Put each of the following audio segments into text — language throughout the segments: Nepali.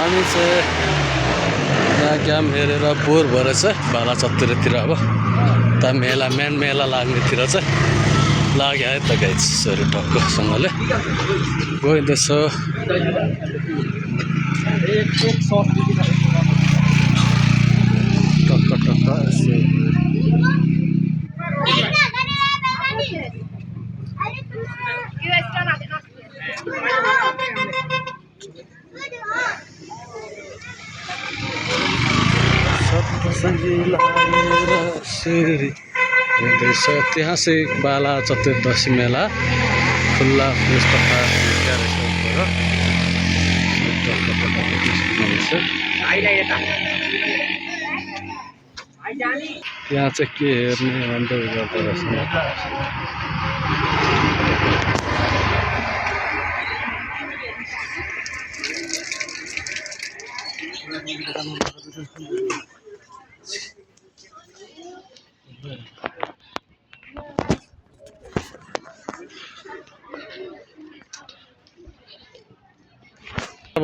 हामी चाहिँ यहाँ क्याम्प हेरेर बोर भएर चाहिँ भाला चत्तिरतिर अब त मेला मेन मेला लाग्नेतिर चाहिँ लाग्यो है त गाइज यसरी टक्कसँगले गइँदैछ। टक्क टक्क त्यहाँ चाहिँ बाला चतुर्दशी मेला खुल्ला त्यहाँ चाहिँ के हेर्ने भन्दै गर्दो रहेछ।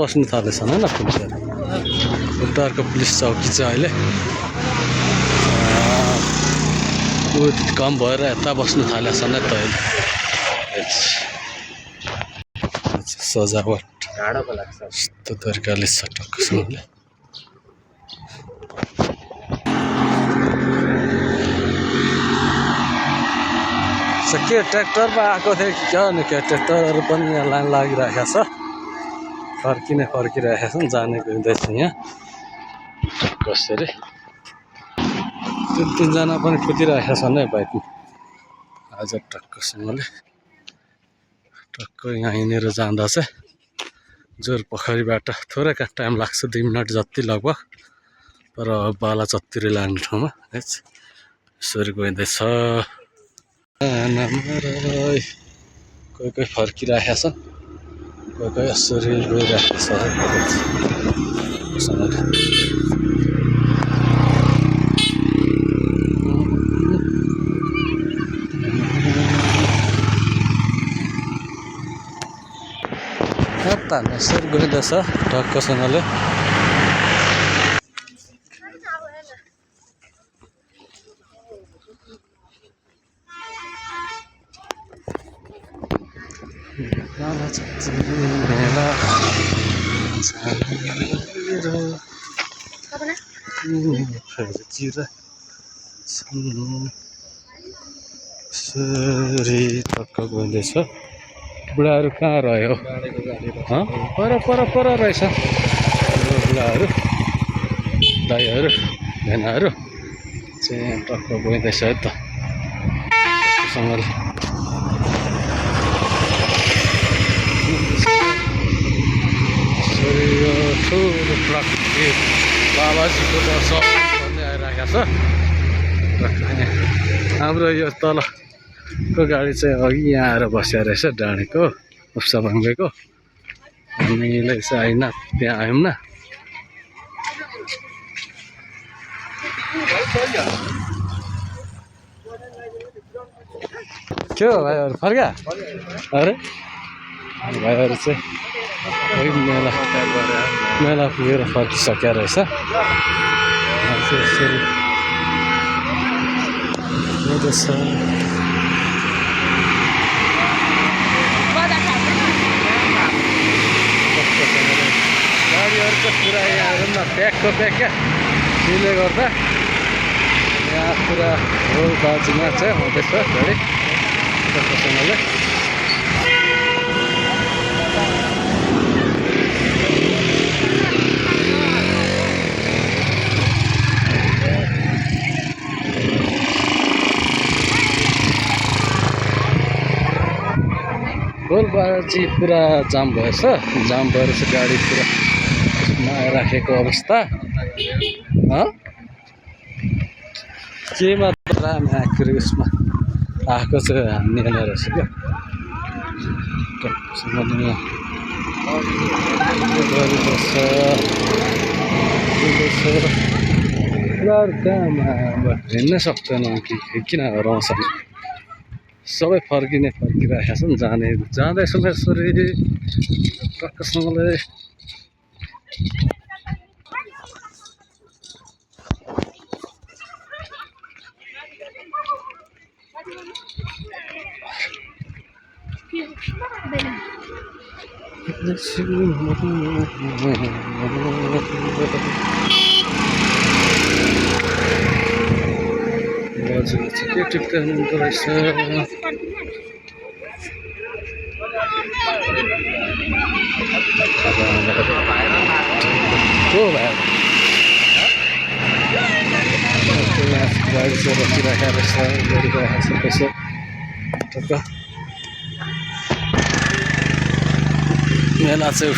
बस्नु थालेछन् होइन पुलिसहरू। उत्तरको पुलिस चौकी चाहिँ अहिले कम भएर यता बस्नु थालेछन् है त अहिले। सजावट यस्तो तरिकाले छ टक्कसँगले। के ट्र्याक्टरमा आएको थियो कि क्या भने ट्र्याक्टरहरू पनि यहाँ लाइन लागिरहेको छ। फर्किरहेका छन् जाने गइँदैछ यहाँ कसरी। तिनजना पनि कुदिरहेका छन् है बाइकमा आज टक्कसँगले। टक्क यहाँ हिँडेर जाँदा चाहिँ जोरपोखरीबाट थोरै टाइम लाग्छ 2 मिनट जति लगभग। तर बाला चत्तिरी लाग्ने ठाउँमा यसरी गइँदैछ। कोही फर्किरहेका छन्, कोही यसरी गइरहेको छ। यसरी गइँदैछ टक्कसँगले। टक्क गइँदैछ। बुढाहरू कहाँ रह्यो? पर रहेछ बुढाहरू, दाइहरू, भेनाहरू चाहिँ टक्क गइँदैछ है त सँगले। ठुलो ट्रक बाबाजीको दर्शन भन्ने आइरहेको छ। हाम्रो यो तलको गाडी चाहिँ अघि यहाँ आएर बसेको रहेछ डाँडेको उप्साबाङ्गेको। हामीले चाहिँ होइन त्यहाँ आयौँ न। के हो भाइहरू फर्क्या? अरे भाइहरू चाहिँ मेला पुगेर फर्किसक्यो रहेछ। गाडीहरू चाहिँ पुरा यहाँ हेरौँ न प्याकको प्याक क्या त्यसले गर्दा यहाँ पुरा रोड बाजुमा चाहिँ आउँदैछ गाडी टक्कसँगले। गोलबाजी पुरा जाम भएछ। जाम भएर चाहिँ गाडी पुरा नआइराखेको अवस्था। केमा राम आखिर उसमा आएको चाहिँ हान्ने रहेछ क्या। हिँड्नै सक्दैन किन हराउँछन्। सबै फर्किरहेका छन्। जाँदैछन् यसरी टक्कसँगले। के टिप्दै हुनुहुँदो रहेछ को भयो गाडी चाहिँ रोकिराखेको रहेछ गाडी गइरहेको छ टक्क मेला चाहिँ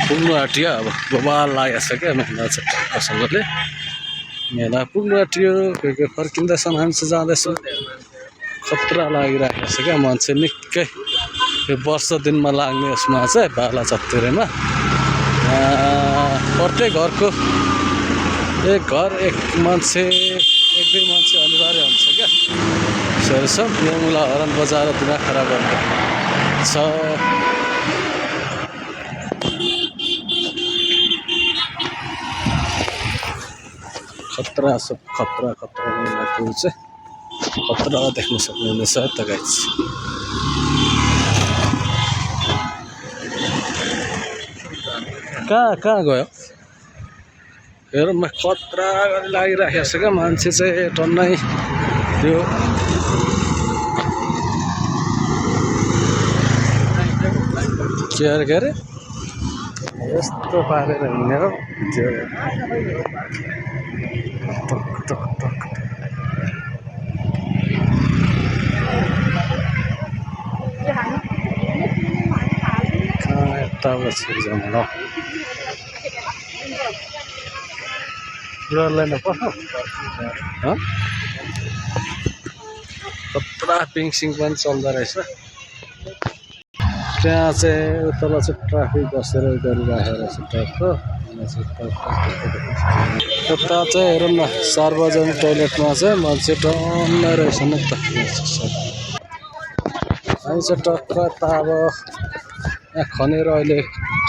पुग्नु आँट्यो अब बबाल लागेको छ क्या मेला चाहिँ टक्कसँगले मेला पुग्नु आँट्यो कोही फर्किँदैछ मान्छे जाँदैछ खतरा लागिरहेको छ क्या मान्छे निकै यो वर्ष दिनमा लाग्ने यसमा चाहिँ बाला चत्तिरेमा प्रत्येक घरको एक घर एक मान्छे एक दुई मान्छे अनिवार्य हुन्छ क्या यसरी छ यो मुला हरन बजाएर दिमाग खराब गर्ने छ खतरा सब खतरा खतरा मेलाको चाहिँ खतरा देख्न सक्नुहुनेछ त गाइस कहाँ गयो हेर म खतरा गरी लागिराखेको छ क्या मान्छे चाहिँ टन्नै त्यो के अरे यस्तो पारेर हिँड्ने हो त्यो टक टक टक यताबाट छिर्जाउनु ल बुढालाई नपठाऊ खतरा पिङसिङ पनि चल्दो रहेछ त्यहाँ चाहिँ तल चाहिँ ट्राफिक बसेर गरिराखेको रहेछ टक्क यता चाहिँ हेरौँ न सार्वजनिक टोइलेटमा चाहिँ मान्छे टन्नै रहेछ नि त हामी चाहिँ टक्क त अब यहाँ खनेर अहिले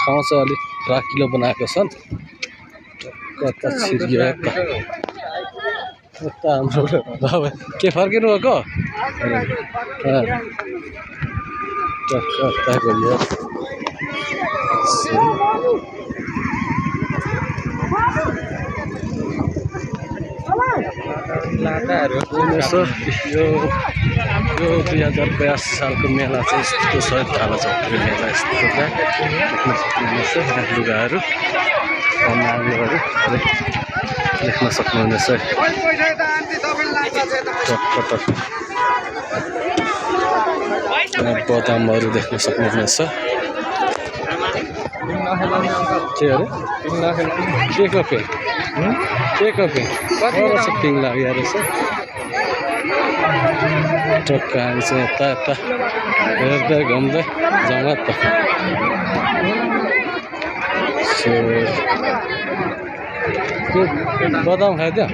ठाउँ चाहिँ अलिक राकिलो बनाएको छन् टक्क त छिरियो यता हाम्रो बाबा के फर्किनु भएको टक्क गयो यो 2082 सालको मेला चाहिँ यस्तो छ बाला चत्तिरे मेला यस्तो क्या देख्न सक्नुहुनेछ लुगाहरू कमालहरू देख्न सक्नुहुनेछ टक्क बदामहरू देख्न सक्नुहुनेछ के अरे के कपे पिङ लाग्यो रहेछ टक्क हामी चाहिँ यता यता हेर्दै घुम्दै जाउँ त बदाम खाइदियो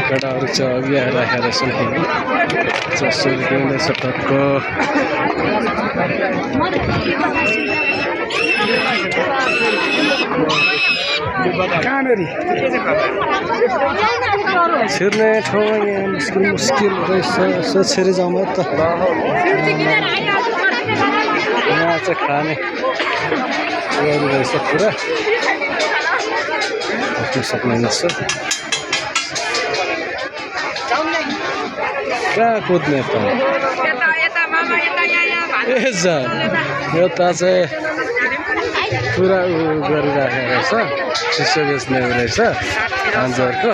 केटाहरू चाहिँ अघि आएर राखेर छन् 400 रुपियाँ रहेछ टक्क छिर्ने ठाउँ यहाँ मुस्किल रहेछ यसो छिरी जाउँ त यहाँ चाहिँ खाने रहेछ पुरा देख्न सक्नुहुनेछ कहाँ कुद्ने त ए जान यता चाहिँ पुरा गरिराखेको रहेछ चिसो बेच्ने रहेछ हान्जरको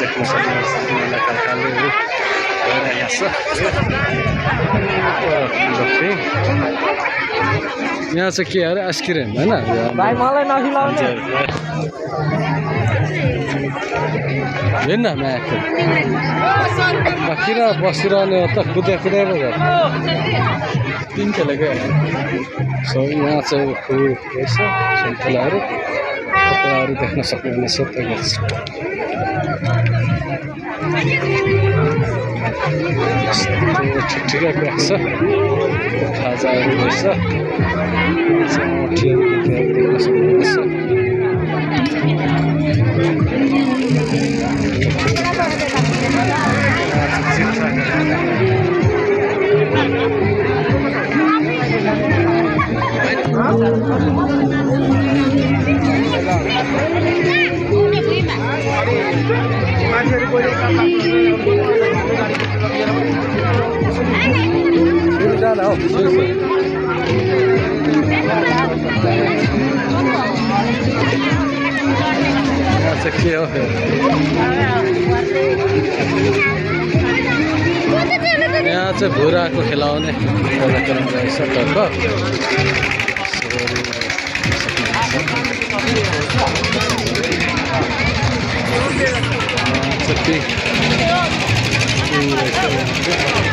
देख्न सक्नुहुन्छ खालखालहरू यहाँ चाहिँ के अरे आइसक्रिम होइन हेर्न म्याको किन बसिरहने हो त कुद्दै पो गयो 3 खेलेको सो यहाँ चाहिँ फुल रहेछ सन्तोलाहरू कपडाहरू देख्न सक्नुहुनेछ ठिकै राख्छ खाजाहरू रहेछ देख्न सक्नुहुनेछ के हो यहाँ चाहिँ भुराको खेलाउने कार्यक्रम रहेछ टक्क चाहिँ